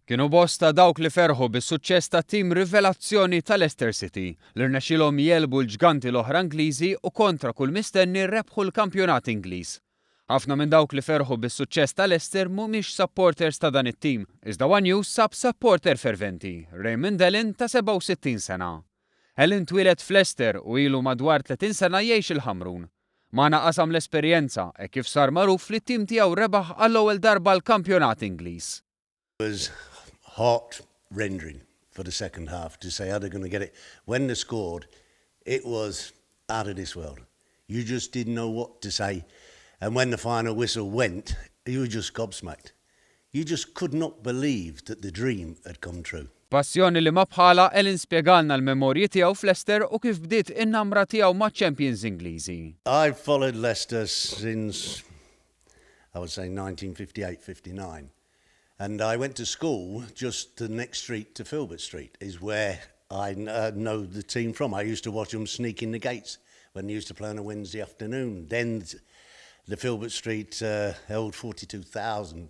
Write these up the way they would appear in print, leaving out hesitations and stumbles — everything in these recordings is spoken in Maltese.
Kienu bosta dawk li ferħu bis-suċċess tat-tim rivelazzjoni ta' Leicester City, li rnexxielhom jegħlbu l-ġganti l-oħra Ingliżi u kontra kull mistenni rebħu l-kampjonat Ingliż. Ħafna minn dawk li ferħu bis-suċċess ta' Leicester mhumiex supporters ta' dan it-tim, iżda one News sab supporter ferventi, Raymond Allen ta' 67 sena. Allen twieled f'Leicester u ilu madwar 30 sena jgħix il-Ħamrun. Magħna qasam l-esperjenza hekk kif sar magħruf li t-tim tiegħu rebaħ għall-ewwel darba l-kampjonat Ingliż. Was heart rendering for the second half to say how they're going to get it. When they scored, it was out of this world. You just didn't know what to say. And when the final whistle went, you were just gobsmacked. You just could not believe that the dream had come true. Passjoni li ma bħalha, Allen spjegalna l-memorji tiegħu f'Leicester u kif bdiet in-namra tiegħu ma' Champions Ingliżi. I've followed Leicester since, I would say, 1958, 59. And I went to school just the next street to Filbert Street is where I know the team from. I used to watch them sneak in the gates when they used to play on a Wednesday afternoon. Then the Filbert Street held 42,000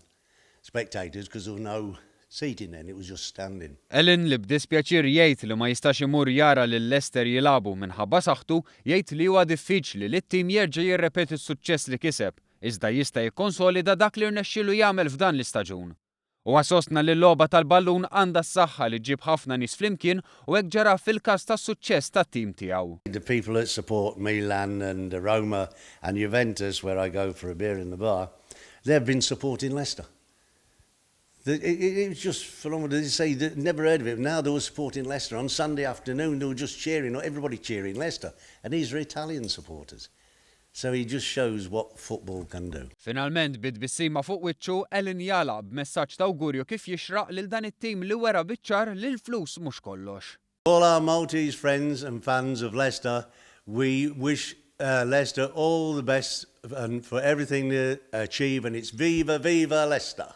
spectators because there was no seating then, it was just standing. Allen, li b'dispjaċir jgħid li ma jistax imur jara lil Leicester jilagħbu minħabba saħħtu, jgħid li huwa diffiċli li t-tim jerġa' jirrepeti s-suċċess li kiseb, iżda jista' jikkonsolida dak li rnexxielu jagħmel f'dan l-istaġun. Huwa sostna li l-logħba tal-ballun għandha s-saħħa li ġġib ħafna nies flimkien u hekk ġara fil-każ tas-suċċess tat-tim tiegħu. The people that support Milan and Roma and Juventus, where I go for a beer in the bar, they've been supporting Leicester. It was just phenomenal. They say they never heard of it. Now they were supporting Leicester. On Sunday afternoon, they were just cheering, everybody cheering Leicester. And these are Italian supporters. So he just shows what football can do. Finalment, bi tbissima fuq wiċċu, Allen jagħlaq b'messaġġ ta' awgurju kif jixraq lil dan it-tim li wera biċ-ċar li l-flus mhux kollox. All our Maltese friends and fans of Leicester, we wish Leicester all the best and for everything to achieve, and it's Viva Viva Leicester!